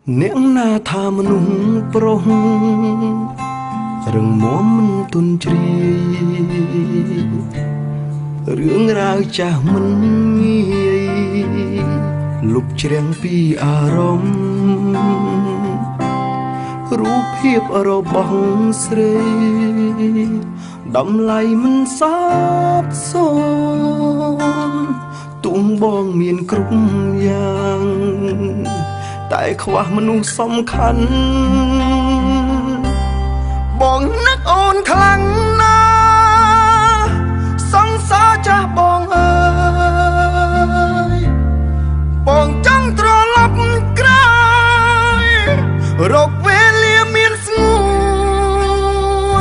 អ្នកណាថាមនុស្សប្រុសរឹងមាំមិនទន់ជ្រាយរឿងរ៉ាវចាស់មិនងាយលុបជ្រាំងពីអារម្មណ៍រូបភាពរបស់ស្រីតម្លៃមិនសាបសូន្យទួងបងមានគ្រប់យ៉ាងតែខ្វះមនុស្សសំខាន់បងនឹកអូនខ្លាំងណាស់សង្សារចាស់បងអើយបងចង់ត្រឡប់ក្រោយរកវេលាមានស្ងួ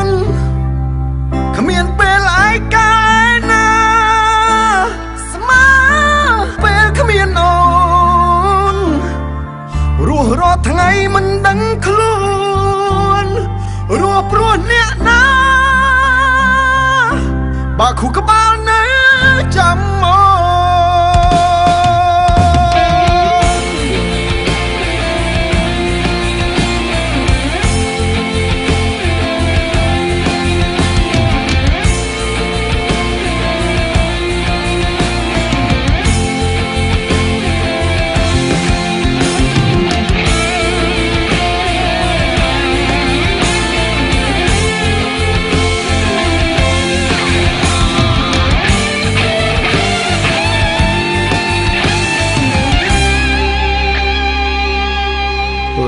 នគ្មានពេលឯកាណាស្មើពេលគ្មានអូនរស់រាល់ថ្ងៃមិនដឹងខ្លួនរស់ព្រោះអ្នកណាបើខួរក្បាលនៅចាំអូន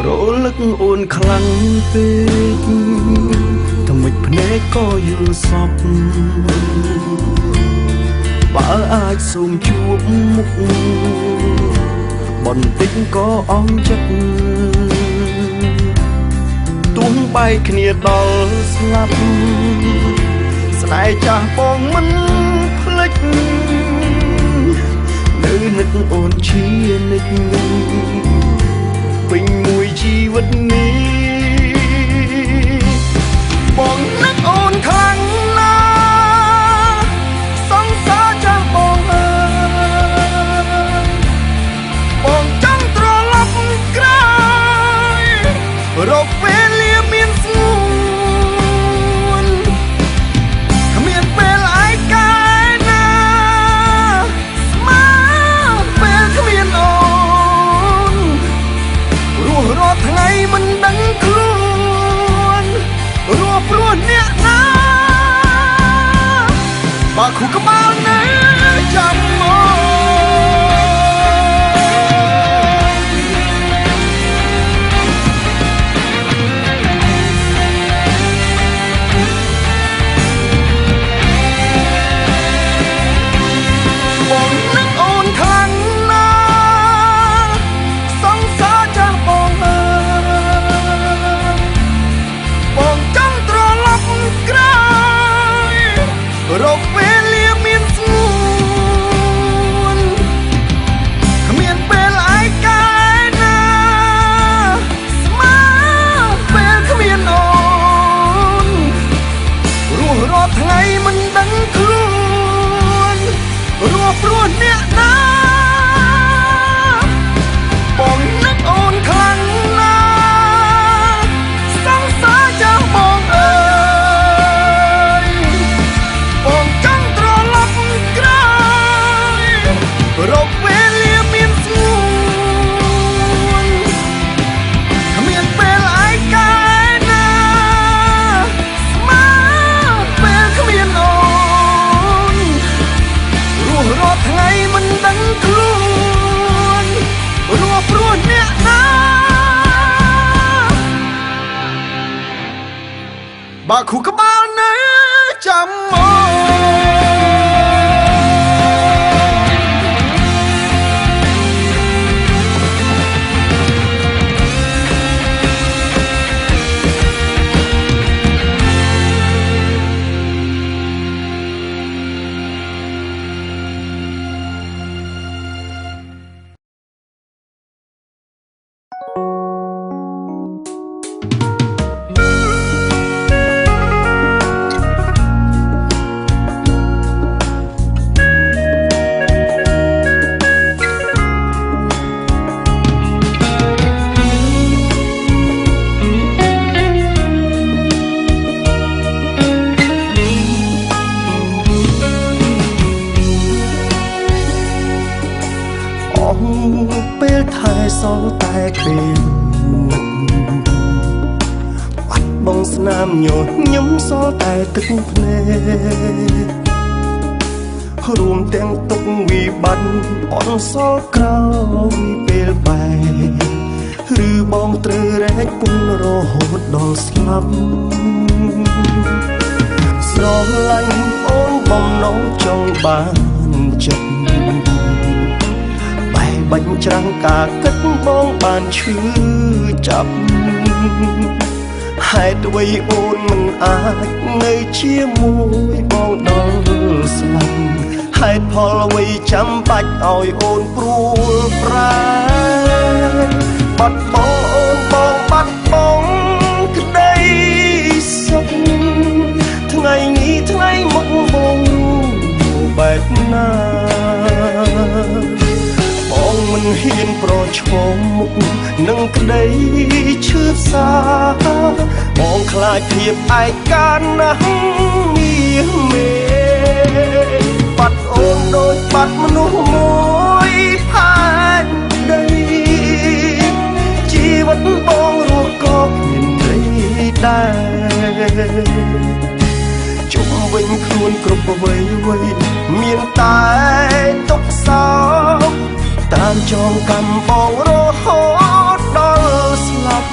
រលឹកអូនខ្លាំងពេកថ្មិចភ្នែកក៏យល់សពបើអាចសូមជួបមុខបន្តិចក៏អងចិត្តទួងបែកគ្នាដល់ស្លាប់ស្នេហ៍ចាស់បងមិនភ្លេចនៅនឹកអូនជានិច្ចពេញមួយជីវិតនេះបងនឹកអូនខ្លាំងណាស់សង្សារចាស់បងអើយបងចង់ត្រឡប់ក្រោយរកវេលាមានស្ងួនគ្មានពេលឯកាណាស្មើពេលគ្មានអូនរស់រាល់ថ្ងៃមិនដឹងខ្លួនរស់ព្រោះអ្នកណាបើខួរក្បាលនៅចាំអូនបងនឹកអូនខ្លាំងណាស់សង្សារចាស់បងអើយបងចង់ត្រឡប់ក្រោយរកវេលាមានស្ងួនគ្មានពេលឯកាណាស្មើពេលគ្មានអូនរស់រាល់ថ្ងៃមិនដឹងខ្លួនរស់ព្រោះអ្នកណាបងនឹកអូនខ្លាំងណាស់សង្សារចាស់បងអើយបងចង់ត្រឡប់ក្រោយរកវេលាមានស្ងួនគ្មានពេលឯកាណាស្មើពេលគ្មានអូនរស់រាល់ថ្ងៃមិនដឹងខ្លួនរស់ព្រោះអ្នកណាបើខួរក្បាលនៅចាំអូន ែសល់តែពេលនឹកបាត់បង់ស្នាមញញឹមសល់តែទឹកភ្នែករួមទាំងទុកវិបត្តិអន់សល់ក្រោយពេលបែកឬបងត្រូវរែកពុនរហូតដល់ស្លាប់ស្រឡាញ់អូនបំណងចង់បានចិត្តបែបាញ់ច្រាំងការគិតបងបានឈឺចាប់ហេតុអ្វីអូនមិនអាចនៅជាមួយបងដល់ស្លាប់ហេតុផលអ្វីចាំបាច់ឲ្យអូនព្រួលប្រែបាត់បង់អូនបងបាត់បង់ក្តីសុខថ្ងៃនេះថ្ងៃមុខបងรู้បែបណាបងមិនហ៊ានប្រឈមមុខនឹងក្តីឈឺផ្សាបងខ្លាចភាពឯកាណាស់មាសមេបាត់អូនដូចបាត់មនុស្សមួយផែនដីជីវិតបងរស់ក៏គ្មានន័យដែរជុំវិញខ្លួនគ្រប់អ្វីអ្វីមានតែទុក្ខសោកតាមចងកម្មបងរហូតដល់ស្លាប់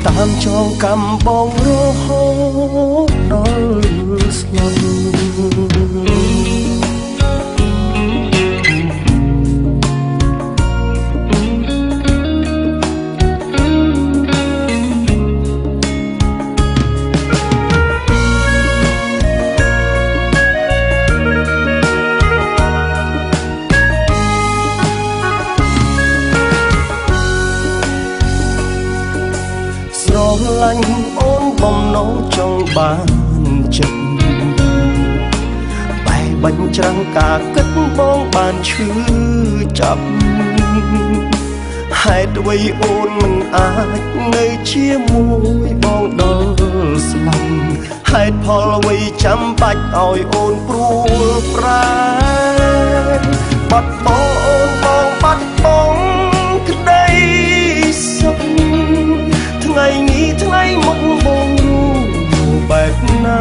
តាមចងកម្មបងរហូតដល់ស្លាប់ស្រឡាញ់អូនបំណងចង់បានចិត្តបែបាញ់ច្រាំងការគិតបងបានឈឺចាប់ហេតុអ្វីអូនមិនអាចនៅជាមួយបងដល់ស្លាប់ហេតុផលអ្វីចាំបាច់ឲ្យអូនព្រួលប្រែបាត់បង់អូនបងបាត់បង់ក្តីសុខថ្ងៃនេះថ្ងៃមុខបងรู้បែបណា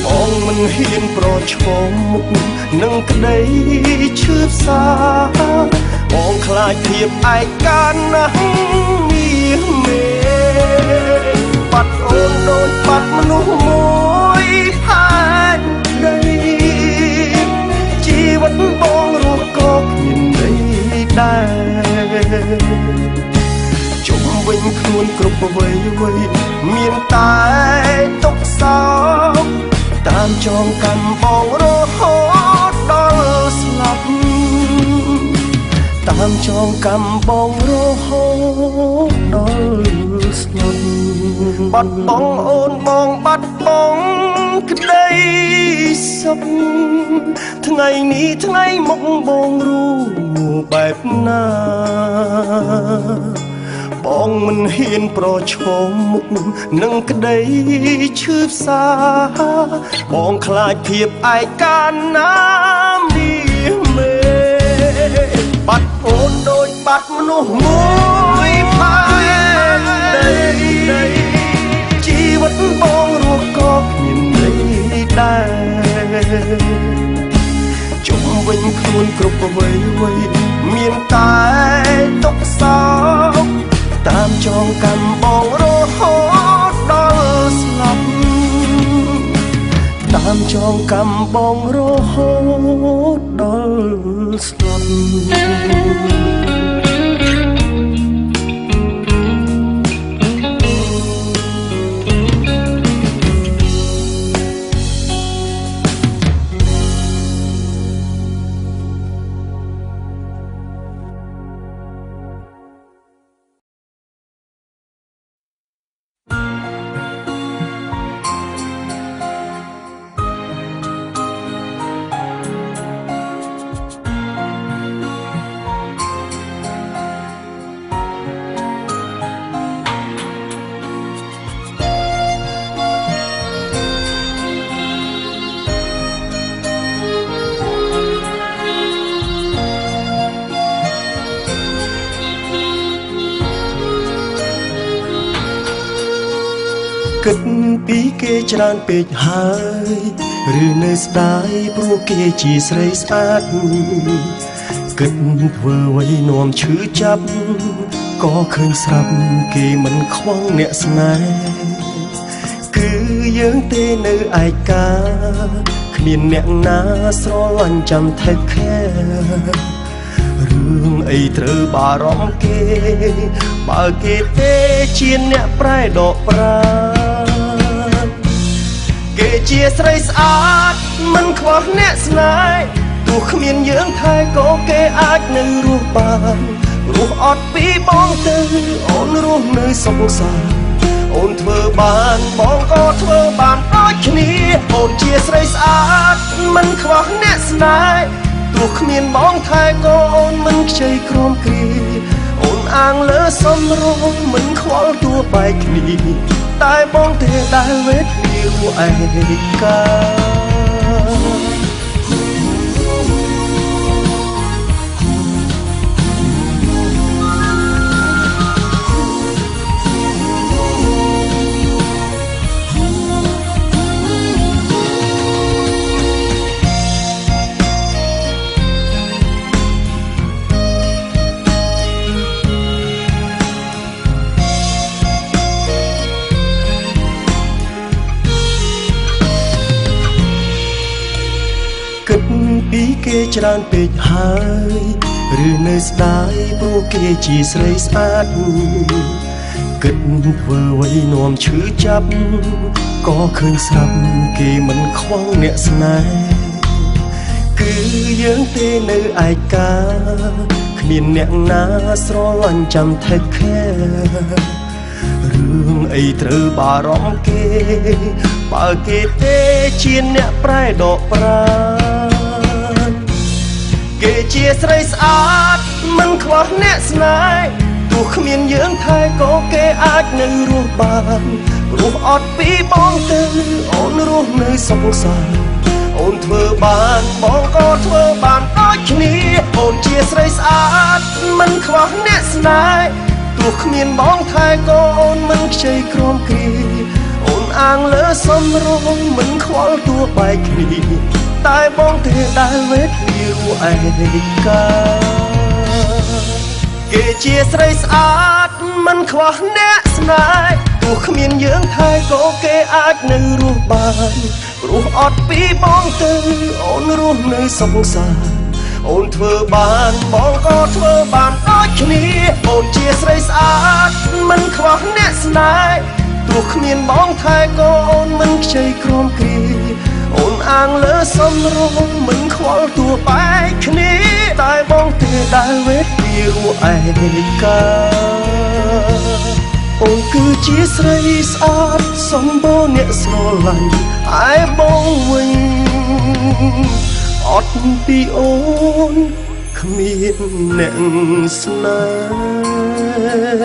បងមិនហ៊ានប្រឈមមុខនឹងក្តីឈឺផ្សាបងខ្លាចភាពឯកាណាស់មាសមេបាត់អូនដូចបាត់មនុស្សមួយផែនដីជីវិតបងរស់ក៏គ្មានន័យដែរជុំវិញខ្លួនគ្រប់អ្វីអ្វីមានតែទុក្ខសោកតាមចងកម្មបងរហូតដល់ស្លាប់តាមចងកម្មបងរហូតដល់ស្លាប់បាត់បង់អូនបងបាត់បង់ក្តីសុខថ្ងៃនេះថ្ងៃមុខបងรู้បែបណាបងមិនហ៊ានប្រឈមមុខនឹងក្តីឈឺផ្សាបងខ្លាចភាពឯកាណាមាសមេបាត់អូនដូចបាត់មនុស្សមួយផែនដីជីវិតបងរស់ក៏គ្មានន័យដែរជុំវិញខ្លួនគ្រប់អ្វីអ្វីមានតែទុក្ខសោកតាមចងកម្មបងរហូតដល់ស្លាប់តាមចងកម្មបងរហូតដល់ស្លាប់ គិតពីគេច្រើនពេកហើយឬនៅស្ដាយព្រោះគេជាស្រីស្អាតគិតធ្វើអ្វីនាំឈឺចាប់ក៏ឃើញស្រាប់គេមិនខ្វល់អ្នកស្នេហ៍គឺយើងទេនៅឯកាគ្មានអ្នកណាស្រឡាញ់ចាំ take care រឿងអីត្រូវបារម្ភគេបើគេទេជាអ្នកប្រែដកប្រាគេជាស្រីស្អាតមិនខ្វះអ្នកស្នេហ៍ទោះគ្មានយើងថែក៏គេអាចនៅរស់បានរស់អត់ពីបងទៅអូនរស់នៅសុខសាន្តអូនធ្វើបានបងក៏ធ្វើបានដូចគ្នាអូនជាស្រីស្អាតមិនខ្វះអ្នកស្នេហ៍ទោះគ្មានបងថែក៏អូនមិនខ្ចីក្រំគ្រាអូនអាងលើសំរងមិនខ្វល់តួបែកគ្នាតែបងទេដែលវេទនារស់ឯកាគិតពីគេច្រើនពេកហើយឬនៅស្ដាយព្រោះគេជាស្រីស្អាតគិតធ្វើអ្វីនាំឈឺចាប់ក៏ឃើញស្រាប់គេមិនខ្វល់អ្នកស្នេហ៍គឺយើងទេនៅឯកាគ្មានអ្នកណាស្រឡាញ់ចាំ take care រឿងអីត្រូវបារម្ភគេបើគេទេជាអ្នកប្រែដកប្រាគេជាស្រីស្អាតមិនខ្វះអ្នកស្នេហ៍ទោះគ្មានយើងថែក៏គេអាចនៅរស់បានរស់អត់ពីបងទៅអូនរស់នៅសុខសាន្តអូនធ្វើបានបងក៏ធ្វើបានដូចគ្នាអូនជាស្រីស្អាតមិនខ្វះអ្នកស្នេហ៍ទោះគ្មានបងថែក៏អូនមិនខ្ចីក្រំគ្រាអូនអាងលើសំរងមិនខ្វល់តួបែកគ្នាតែបងទេដែលវេទនារស់ឯកាគេជាស្រីស្អាតមិនខ្វះអ្នកស្នេហ៍ទោះគ្មានយើងថែក៏គេអាចនៅរស់បានរស់អត់ពីបងទៅអូនរស់នៅសុខសាន្តអូនធ្វើបានបងក៏ធ្វើបានដូចគ្នាអូនជាស្រីស្អាតមិនខ្វះអ្នកស្នេហ៍ទោះគ្មានបងថែក៏អូនមិនខ្ចីក្រំគ្រាអូនអាងលើសំរងមិនខ្វល់តួបែកគ្នាតែបងទេដែលវេទនារស់ឯកាអូនគឺជាស្រីស្អាតសម្បូរអ្នកស្រឡាញ់ឯបងវិញអត់ពីអូនគ្មានអ្នកស្នេហ៍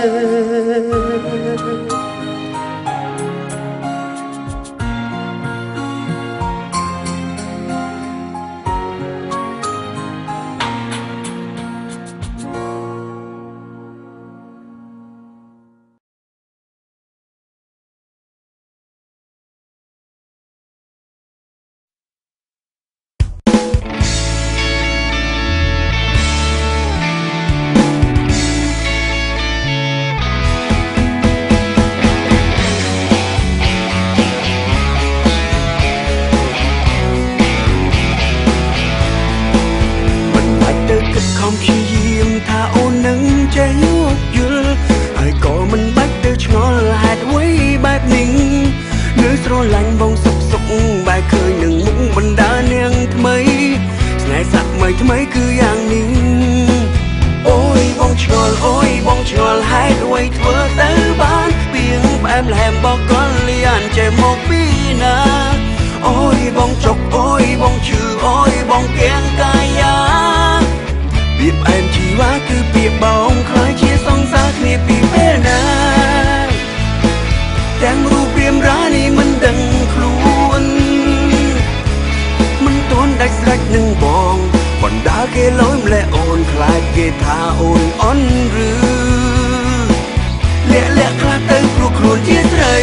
លាក់លាក់ខ្លះទៅព្រោះខ្លួនជាស្រី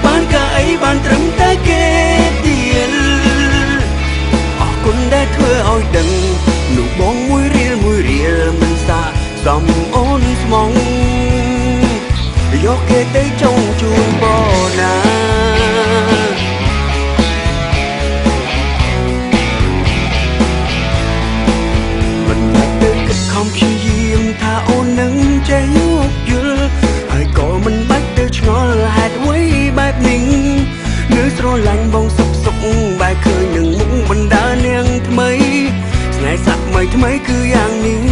បានកាអីបានត្រឹមតែគេទៀលអរគុណដែលធ្វើឲ្យដឹងនោះបងមួយរៀលមួយរៀលមិនសាកសមអូនស្មងយកគេទៅចុងជូនបណាមិនទៅគិតខំព្យាយាមថាអូននឹងចេះយោគយល់ហើយក៏មិនបាច់ទៅឆ្ងល់ហេតុអ្វីបែបនេះនៅស្រឡាញ់បងសុកសុកបែរឃើញនឹងមុខបណ្ដានាងថ្មីស្នេហ៍សាក់ថ្មីថ្មីគឺយ៉ាងនេះ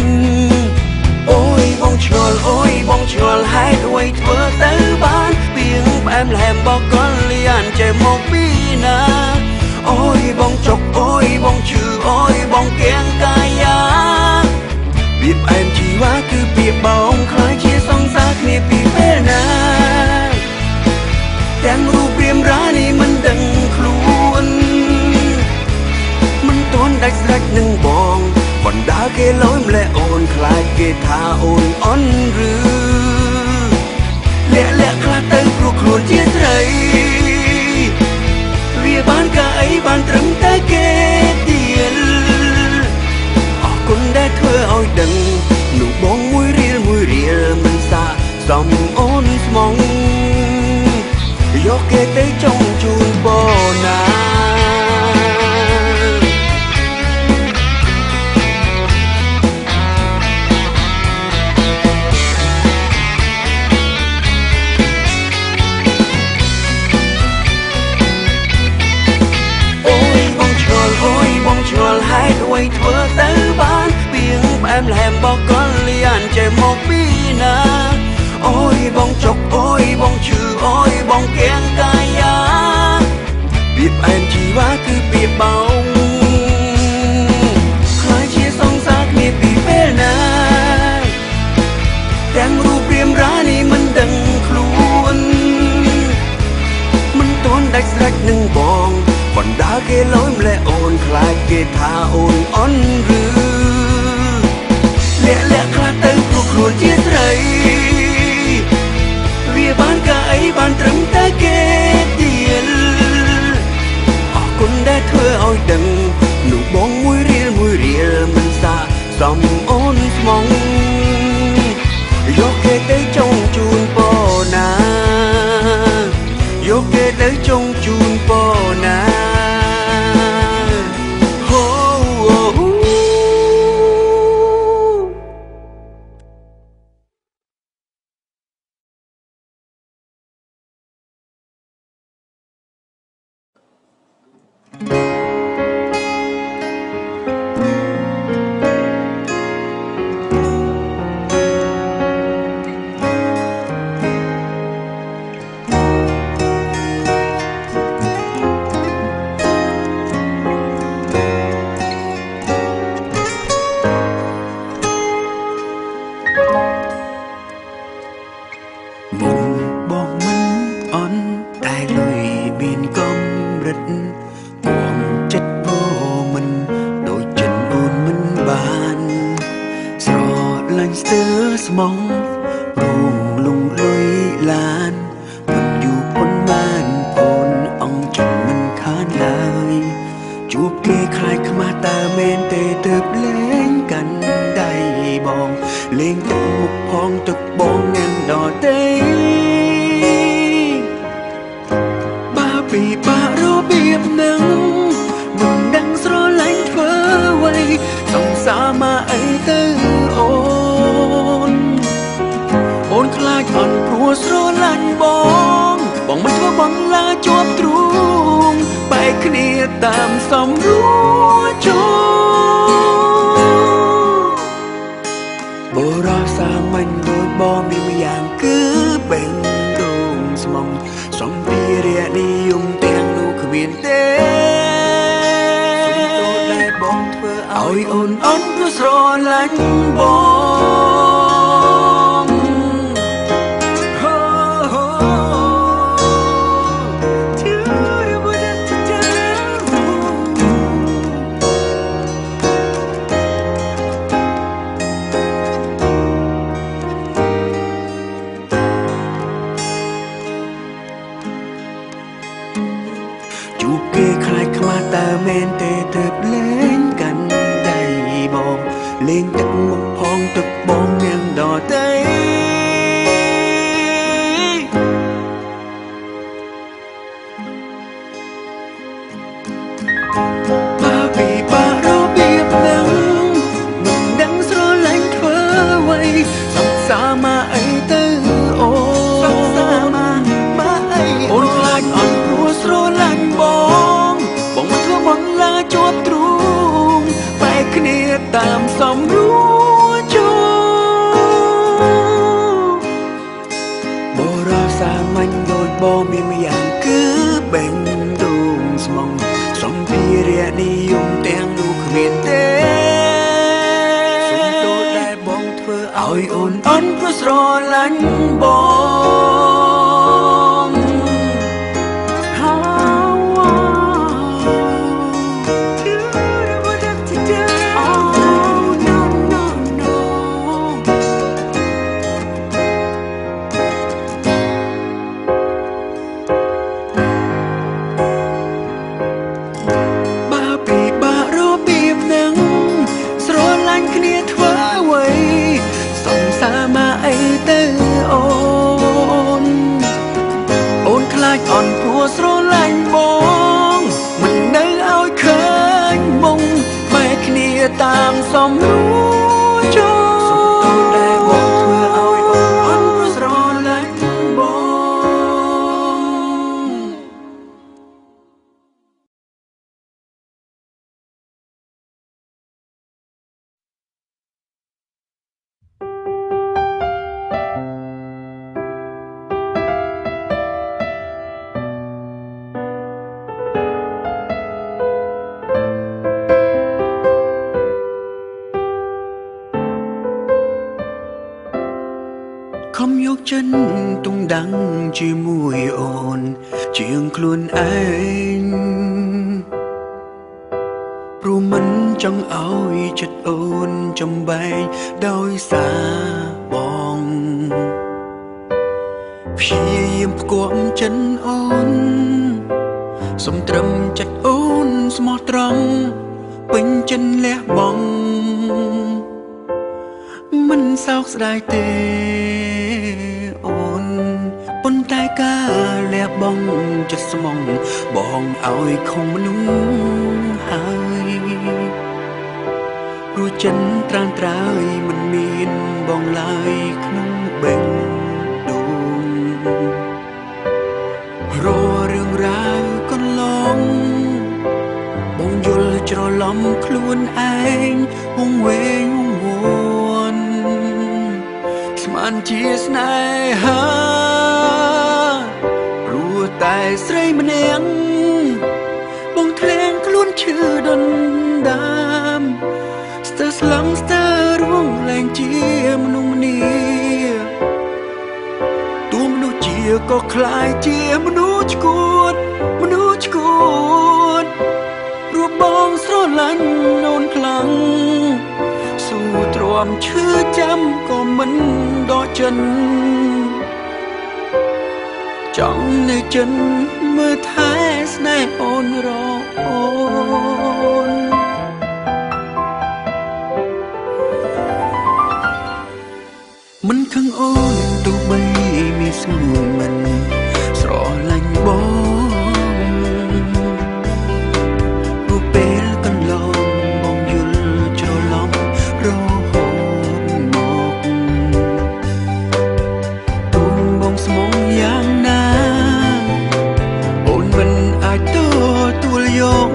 អូយបងឆ្ងល់អូយបងឆ្ងល់ហេតុអ្វីធ្វើទៅបានពីងផ្អែមល្ហែមបកលលៀនចេះមកពីណាអូយបងចុកអូយបងឈឺអូយបងគៀងកាយាពីផ្អែមជីវ៉ាគឺពីបងខ្លាចជាសង្សារគ្នាពីពេលណាទាំងរូបរាមរានេះមិនដឹងខ្លួនមិនទាន់ដាច់ស្រេចនឹងបងបណ្ដាគេលយម្លេះអូនខ្លាចគេថាអូនអន់ឬលាក់លាក់ខ្លះទៅព្រោះខ្លួនជាស្រីវាបានកាអីបានត្រឹមតែគេទៀលអរគុណដែលធ្វើឲ្យដឹងនោះបងមួយរៀលមួយរៀលមិនសាកសមអូនស្មងយកគេទៅចុងជូនបណាអូយបងឆ្ងល់អូយបងឆ្ងល់ហេតុអ្វីធ្វើទៅបានពីងផ្អែមល្ហែមបកលលៀនចេះមកពីណាអូយបងចុកអូយបងឈឺអូយបងគៀងកាយាពីផ្អែមជីវ៉ាគឺពីបងខ្លាចជាសង្សារគ្នាពីពេលណាទាំងរូបរាមរានេះមិនដឹងខ្លួនមិនទាន់ដាច់ស្រេចនឹងបងបណ្ដាគេលយម្លេះអូនខ្លាចគេថាអូនអន់ឬលាក់លាក់ខ្លះទៅព្រោះខ្លួនជាស្រីវាបានកាអីបានត្រឹមតែគេទៀលអរគុណដែលធ្វើឲ្យដឹងនោះបងមួយរៀលមួយរៀលមិនសាកសមអូនស្មងយកគេទៅចុងជូនបណាយកគេទៅចុងជូនបណា លេងទឹកមុខផងទឹកបងនាងដទៃបើពីបារបៀបនឹងមិនដឹងស្រឡាញ់ធ្វើអ្វីសង្សារមកអីទៅអូសង្សារមកមកអីអូនខ្លាចអត់ព្រោះស្រឡាញ់បងបងមិនធ្វើមិនឡាជាប់ទ្រូងបែកគ្នាតាមសំរួជួបរោសាមញ្ញដូចបងមានម្យ៉ាងគឺបេងដូងស្មងសម្ភារៈនិយមទាំងនោះគ្មានទេសុំទោសដែលបងធ្វើឲ្យអូនអន់ព្រោះស្រឡាញ់បង Oh no no no បើពីបារបៀបនឹងស្រឡាញ់គ្នាធ្វើអ្វីសង្សារមកអីទៅអូនអូនខ្លាចអន់ព្រោះស្រឡាញ់បងមិននៅឲ្យឃើញមុងបែកគ្នាតាមសំរួចសុំទោសដែលបងធ្វើឲ្យអូនអន់ព្រោះស្រឡាញ់បង ខំយកចិនទុងដាំងជាមួយអូនជាងខ្លួនឯងព្រោះមិនចង់ឲ្យចិត្តអូនចំបែងដោយសារបងព្យាយាមផ្គប់ចិនអូនសុំត្រឹមចិត្តអូនស្មោះត្រង់ពេញចិនលះបង់មិនសោកស្ដាយទេអូនប៉ុន្តែការលះបង់ចិត្តស្មងបងឲ្យខំមនុស្សហើយព្រោះចិនត្រានត្រើយមិនមានបងឡើយក្នុងបេះដូងរាល់រឿងរ៉ាវកន្លងបងយល់ច្រឡំខ្លួនឯងវង្វេងវង្វាន់ស្មានជាស្នេហាព្រោះតែស្រីម្នាក់បងធ្លាងខ្លួនឈឺដុនដាមស្ទើរស្លឹងស្ទើររួងលែងជាមនុស្សម្នាតួមនុស្សជាក៏คล้ายជាមនុស្សឈួតមនុស្សឈួតព្រោះបងស្រឡាញ់អូនខ្លាំងស៊ូទ្រាំឈឺចាំក៏មិនដកចិនចង់នៅចិនមើលថែស្នេហ៍អូនរអូនមិនខឹងអូនទោះបីមានស្ងួនមិនស្រឡាញ់បងព្រោះពេលកន្លងបងយល់ច្រឡំរហូតមកទូនបងស្មងយ៉ាងណាអូនមិនអាចទទួលយក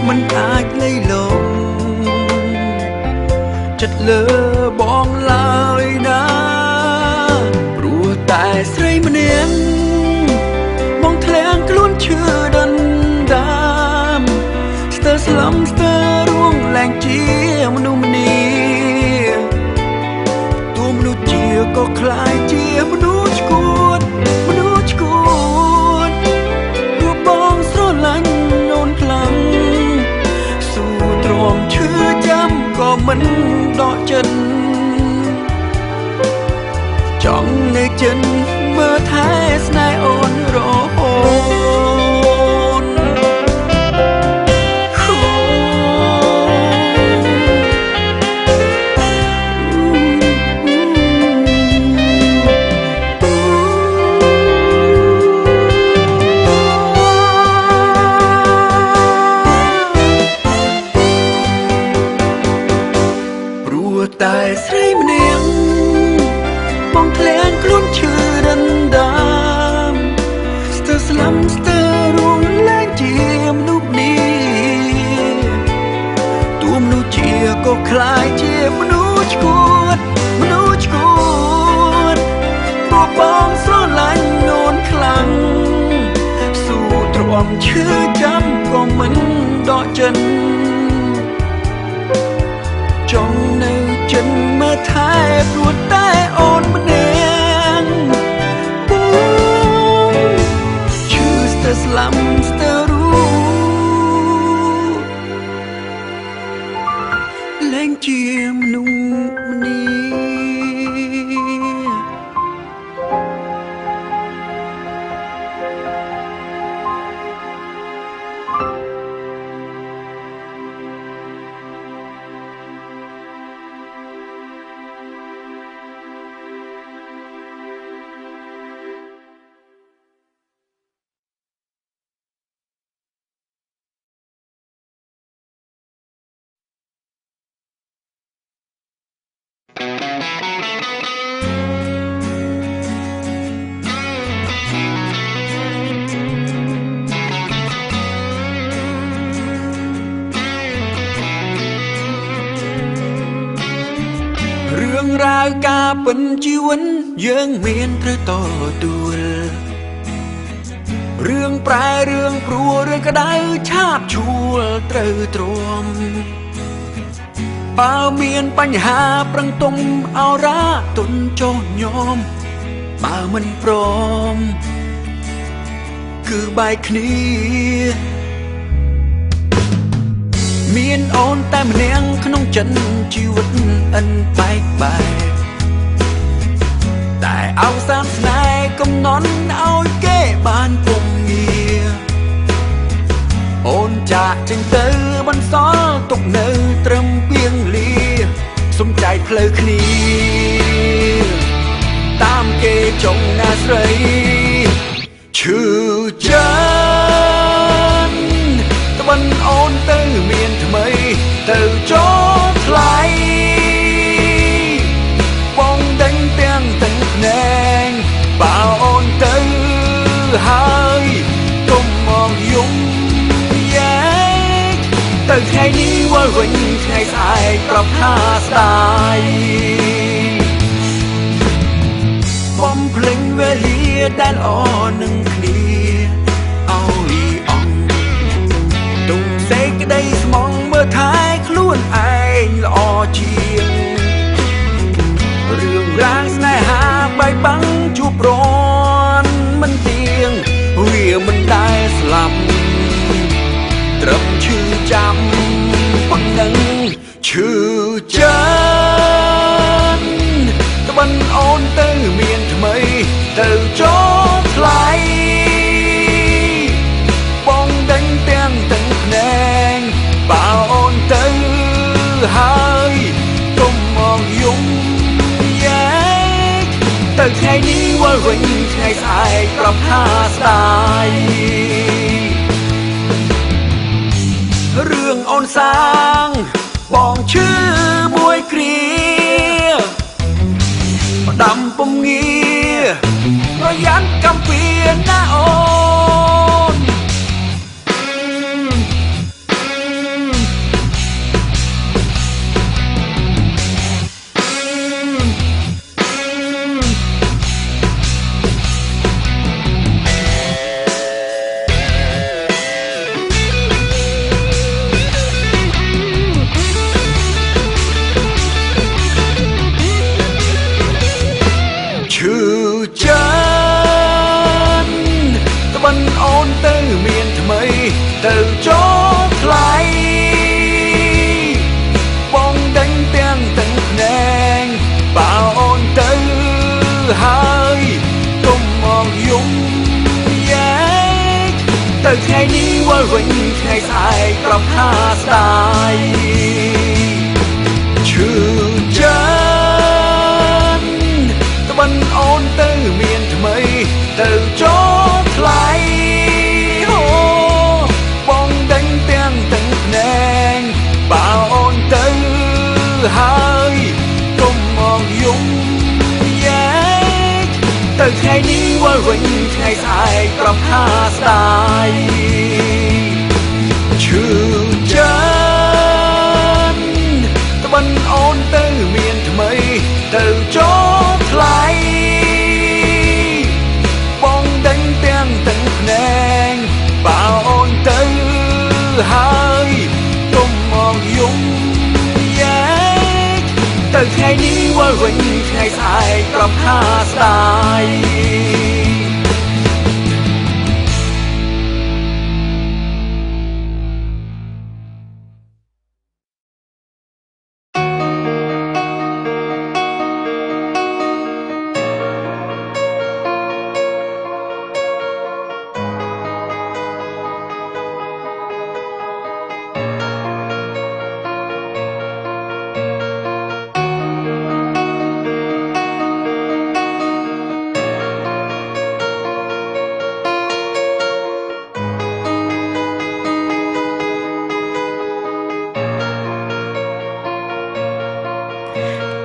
មិនអាចលៃលងចិត្តលើបងឡើយណាព្រោះតែស្រីម្នាក់បងធ្លាងខ្លួនឈឺដុនដាមស្ទើរស្លំស្ទើររួងលែងជាមនុស្សម្នាតួមនុស្សជាក៏คล้ายជាមនុស្សឈួតមនុស្សឈួតព្រោះបងស្រឡាញ់អូនខ្លាំងស៊ូទ្រាំឈឺចាំក៏មិនដកចិនចង់នៅចិនមើលថែស្នេហ៍អូនរហូត តែស្រីម្នាក់បងធ្លាក់ខ្លួនឈឺដណ្ដើមស្ទើរស្លាប់ស្ទើររួងលែងជាមនុស្សម្នាទួមនុស្សជាក៏คล้ายជាមនុស្សឈួតមនុស្សឈួតព្រោះបងស្រឡាញ់នួនខ្លាំងស៊ូទ្រាំឈឺចាំក៏មិនដកចិនចង់នៅចិនមើលថែព្រោះតែអូនម្នាក់ពងឈឺស្ទើរស្លាប់ស្ទើររូលែងជាមនុស្សម្នារឿងរ៉ាវការពិនជីវិតយើងមានត្រូវតទួលរឿងប្រែរឿងព្រោះរឿងក្តៅឆាបឈួលត្រូវទ្រាំបើមានបញ្ហាប្រឹងទុំអោរ៉ាទុនចុះញោមបើមិនព្រមគឺបែកគ្នាមានអូនតែម្នាក់ក្នុងចិនជីវិតអិនបែកបែកតែអោសានស្នេហ៍កំណត់ឲ្យគេបានពុំងារអូនចាកចេញទៅបន្សល់ទុកនៅត្រឹមពីងលាសុំចែកផ្លូវគ្នាតាមគេចុងណាស្រីឈឺចិនត្បិនអូនទៅមានថ្មីទៅចូលថ្លៃបងដេញទាំងទឹកភ្នែកបើអូនទៅហើយកុំមកយំយ៉ែកទៅថ្ងៃនេះវិលវិញថ្ងៃស្អែកប្រាប់ថាស្ដាយបំភ្លេចវេលាដែលល្អនឹងគ្នាឲ្យអងទុំសេចក្តីស្មងមើលថែខ្លួនឯងល្អជាងរឿងរាងស្នេហាបែកបាំងជួបរនមិនទៀងវាមិនដែលស្លាប់ត្រឹមឈឺចាំប៉ុណ្ណឹងឈឺចិនត្បិនអូនទៅមានថ្មីទៅចូលថ្លៃបងដេញទាំងទឹកភ្នែកបើអូនទៅហើយកុំមកយំយ៉ែកទៅថ្ងៃនេះវិលវិញថ្ងៃស្អែកប្រាប់ថាស្ដាយរឿងអូនសាងបងឈឺមួយគ្រាផ្ដាំពុំងារប្រយ័ត្នកំពីណាអូនឈឺចិនត្បិនអូនទៅមានថ្មីទៅចូលថ្លៃបងដេញទាំងទឹកភ្នែកបើអូនទៅហើយកុំមកយំយ៉ែកទៅថ្ងៃនេះវិលវិញថ្ងៃស្អែកប្រាប់ថាស្ដាយឈឺចិនត្បិនអូនទៅមានថ្មីទៅចូលថ្លៃអូបងដេញទាំងទឹកភ្នែកបើអូនទៅហើយក ទៅថ្ងៃនេះវិលវិញថ្ងៃស្អែកប្រាប់ថាស្ដាយឈឺចិត្តត្បិនអូនទៅមានថ្មីទៅចូលថ្លៃបងដេញទាំងទឹកភ្នែកបើអូនទៅហើយទុំមកយំយ៉ែកទៅថ្ងៃនេះវិលវិញថ្ងៃស្អែកប្រាប់ថាស្ដាយ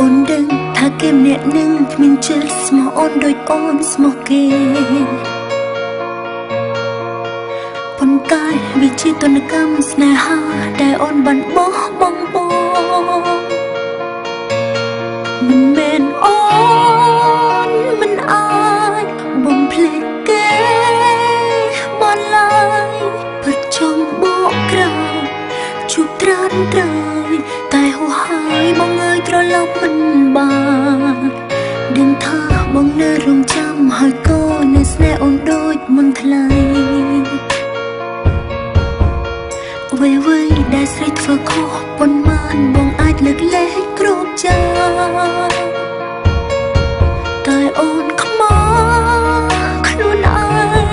អូនដឹងថាគេម្នាក់នឹងគ្មានចិត្តស្មោះអូនដូចអូនស្មោះគេប៉ុន្តែវាជាទនកម្មស្នេហាដែលអូនបានបោះបង់បងមិនមែនអូនមិនអាចបំភ្លេចគេបានឡើយពិតចង់បកក្រោយជួបត្រានត្រើយតែហួសហើយបងអើយត្រឡប់មិនបានដឹងថាបងនៅរងចាំហើយក៏នៅស្នេហ៍អូនដូចមុនថ្លៃអ្វីៗដែលស្រីធ្វើខុសប៉ុន្មានបងអាចលើកលែងគ្រប់ចាតែអូនខ្មាស់ខ្លួនឯ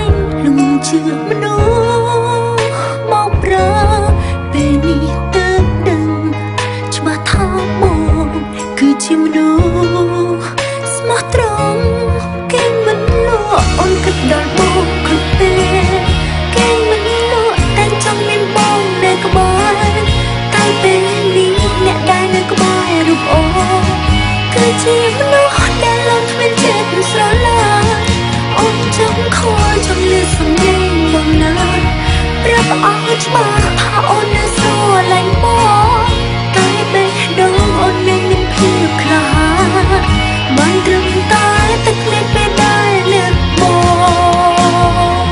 ងលងជឿមនុស្សមកប្រើពេលនេះទើបដឹងច្បាស់ថាបងគឺជាមនុស្សស្មោះត្រង់គេមិនលក់អូនគិតដល់បងគ្រប់ពេលគេមិនលក់តែចង់មានបងនៅក្បែរតែពេលនេះអ្នកដែលនៅក្បែររូបអូនគឺជាមនុស្សដែលលោកគ្មានចិត្តស្រឡាញ់អូនចង់ខលចង់លឺសំឡេងបងណាប្រាប់ឲ្យច្បាស់ថាអូននៅស្រឡាញ់បងតែបេះដូងអូននៅមានភាពក្លាហានបានត្រឹមតែទឹកភ្នែកពេលដែលលើកបង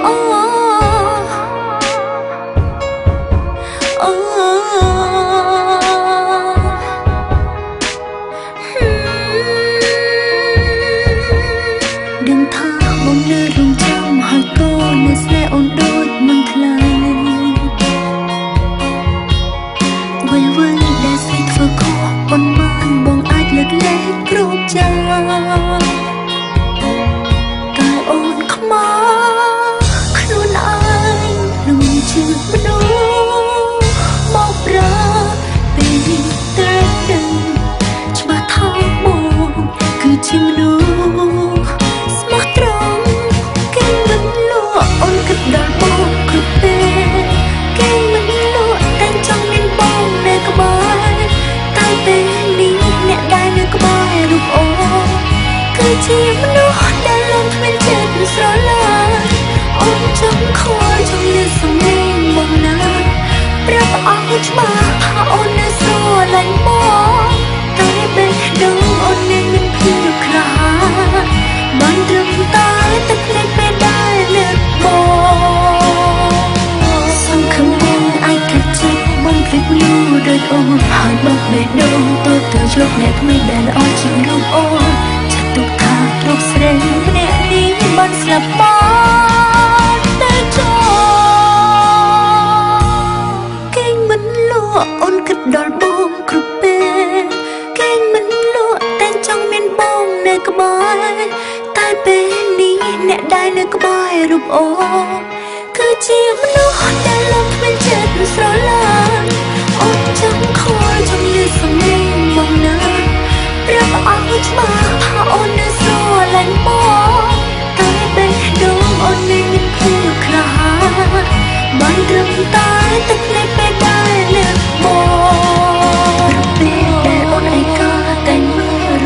អូអូដឹងថាបងនៅរងចាំហើយក៏នៅស្នេហ៍អូនដូចមិនថ្លៃអ្វីៗដែលស្រីធ្វើខុសប៉ុន្មានបងអាចលើកលែងគ្រប់ចាតែអូនខ្មាស់ខ្លួនឯងលងជឿមនុស្សមកប្រើពេលនេះទើបដឹងច្បាស់ថាបងគឺជាមនុស្សស្មោះត្រង់គេមិនលក់អូនគិតដល់បងគ្រប់ពេលគេមិនលក់តែចង់មានបងនៅក្បែរតែពេលនេះអ្នកដែលនៅក្បែររូបអូនគឺជាមនុស្សដែលលោកគ្មានចិត្តស្រឡាញ់អូនចង់ខលចង់លឺសំឡេងបងណាប្រាប់ឲ្យច្បាស់ថាអូននៅស្រឡាញ់បងតែបេះដូងអូននៅមានភាពក្លាហានបានត្រឹមតែទឹកភ្នែកពេលដែលលើកបងសង្ឃឹមបងអាចកាត់ចិត្តបងភ្លេចមនុស្សដូចអូនហើយបោកបេះដូងទៅទៅយកអ្នកថ្មីដែលល្អជាងរូបអូនចាត់ទុកថារូបស្រីម្នាក់នេះបានស្លាប់បាត់ទៅចោលគេមិនលក់អូនគិតដល់បងគ្រប់ពេលគេមិនលក់តែចង់មានបងនៅក្បែរតែពេលនេះអ្នកដែលនៅក្បែររូបអូនគឺជាមនុស្សដែលលោកគ្មានចិត្តស្រឡាញ់អូនចង់ខលចង់លឺសំឡេងបងណាប្រាប់ឲ្យច្បាស់ថាអូននៅស្រឡាញ់បងតែបេះដូងអូននៅមានភាពក្លាហានបានត្រឹមតែទឹកភ្នែកពេលដែលលើកបងពេលដែលអូនឯកាតែមើល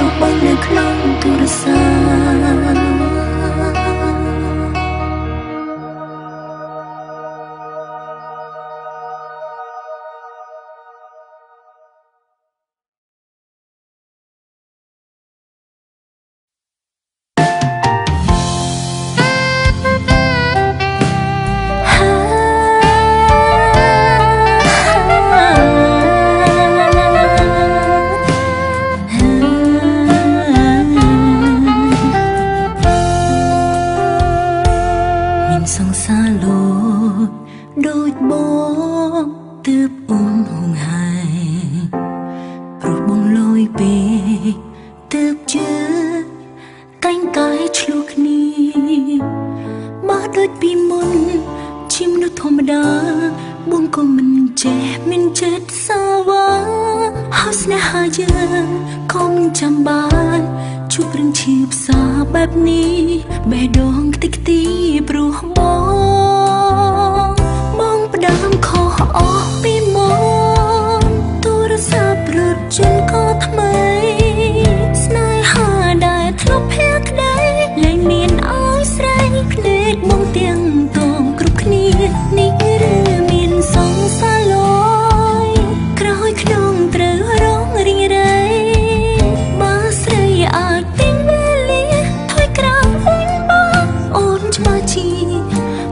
អូនហងហើយព្រោះបងលយពេកទើបជឿតែងកាយឆ្លោះគ្នាបើដូចពីមុនជាមនុស្សធម្មតាបងក៏មិនចេះមានចិត្តសាវ៉ាហើយស្នេហាយើងក៏មិនចាំបានជួបរឿងឈឺផ្សាបែបនេះបេះដូងខ្ទេចខ្ទីព្រោះបងបងផ្ដើមខុសអស់ពីមុនទូរស័ព្ទរត់ជន់ក៏ថ្មីស្នេហាដែលធ្លាប់ភក្តីលែងមានឲ្យស្រែកភ្នែកបងទាំងតងគ្រប់គ្នានេះឬមានសង្សារលយក្រោយក្នុងត្រូវរងរីងរៃបើស្រីអាចទិញវេលាថយក្រោយវិញបងអូនច្បាស់ជា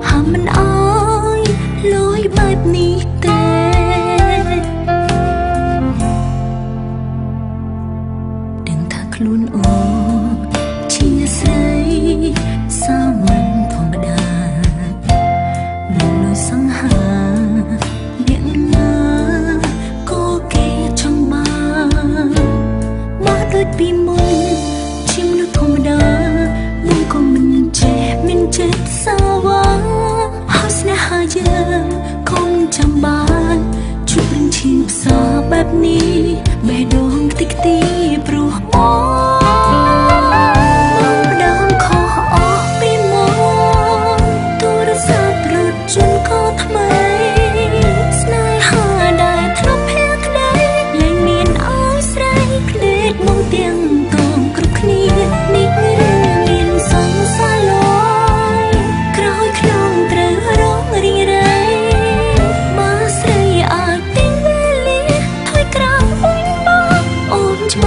ហាមមិនអើយលយបែបនេះទេដឹងថាខ្លួនអូនជាស្រីសាមញ្ញធម្មតាមិនលួចសង្ហាអ្នកណាក៏គេចង់បានមកដូចពីមុនជាមនុស្សធម្មតាបងក៏មិនចេះមានចិត្តសាវ៉ាហើយស្នេហាយើងគង់ចាំបានជួបរឿងឈឺផ្សាបែបនេះបេះដូងខ្ទេចខ្ទីព្រោះបងបងផ្ដើមខុសអស់ពីមុនទូរស័ព្ទរត់ជន់ក៏ថ្មីស្នេហាដែលធ្លាប់ភក្តីលែងមានឲ្យស្រែកភ្នែកមកទាំងតងគ្រប់គ្នានេះឬមានសង្សារលយក្រោយក្នុងត្រូវរងរីងរៃបើស្រីអាចទិញវេលាថយក្រោយវិញបងអូនច្បាស់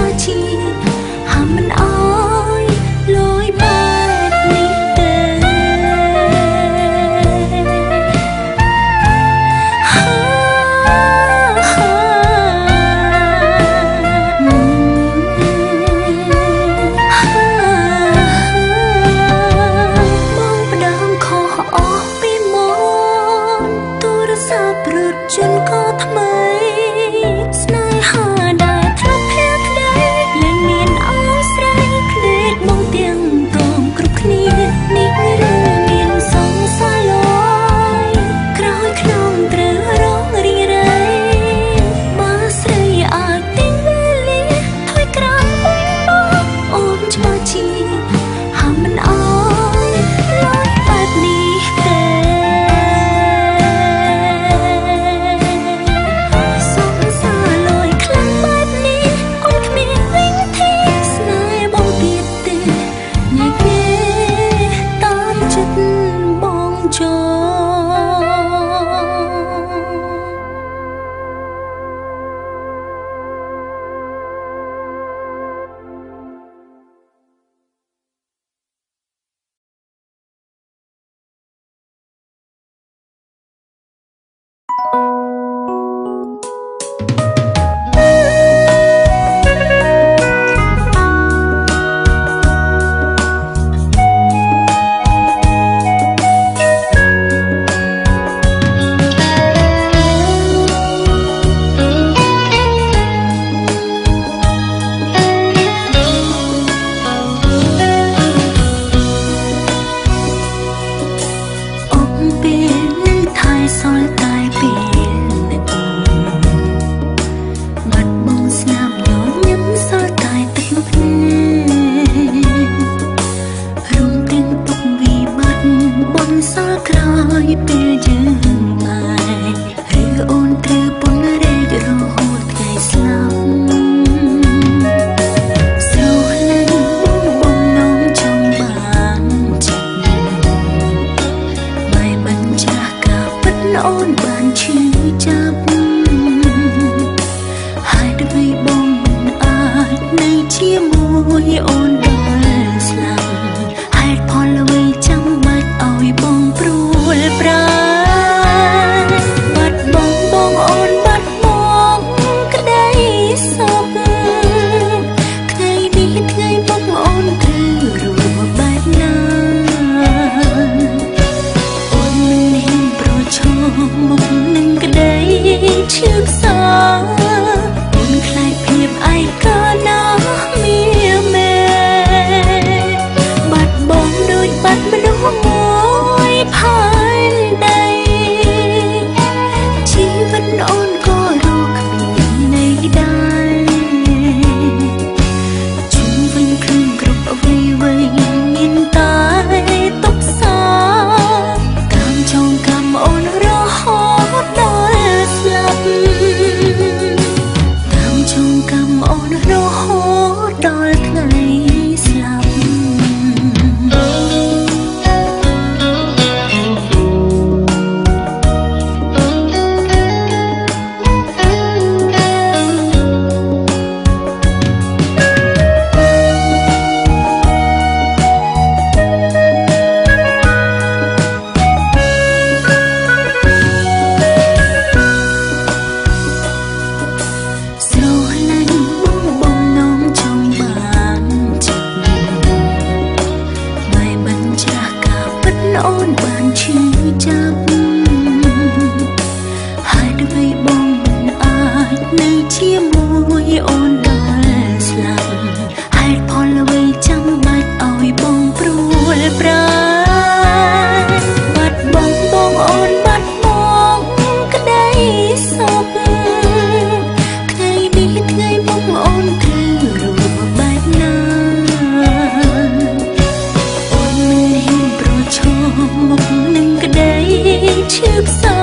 ជាមួយអូនដល់ស្លាប់ហេតុផលអ្វីចាំបាច់ឲ្យបងព្រួលប្រែបាត់បងបងអូនបាត់បងក្តីសុខថ្ងៃនេះថ្ងៃមុខអូនត្រូវរស់បែបណា អូនមិនហ៊ានប្រឈមមុខនឹងក្តីឈឺផ្សា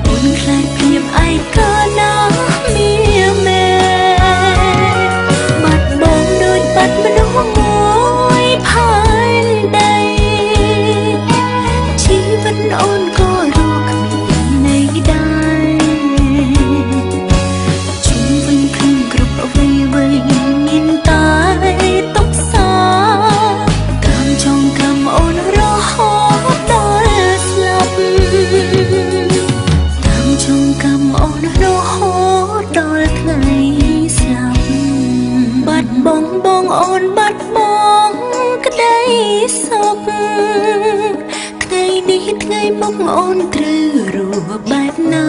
អូនខ្លាចភាពឯកាណាស់មៀមេបាត់បងដូចបាត់មនុស្សមួយផែនដីជីវិតអូនក៏រស់គ្មានន័យដែរ ជុំវិញខ្លួនគ្រប់អ្វីអ្វីមានតែទុកសាតាមចងកម្មអូនរហូតដល់ស្លាប់តាមចងកម្មអូនរហូតដល់ថ្ងៃស្លាប់បាត់បងបងអូនបាត់បងក្តីសុខថ្ងៃនេះថ្ងៃមុខអូនត្រូវរស់បែបណា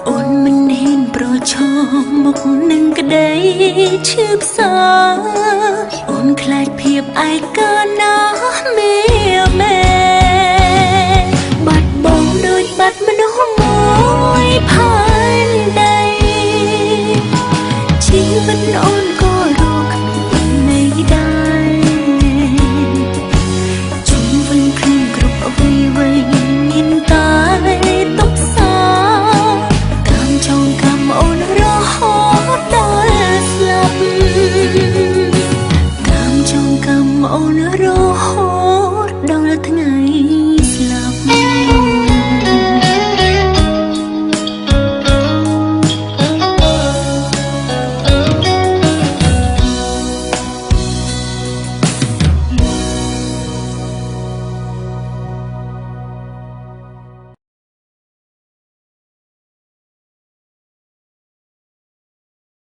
អូនមិនហ៊ានប្រឈមមុខនឹងក្តីឈឺផ្សាអូនខ្លាចភាពឯកាណាស់មេមេបាត់បងដូចបាត់ម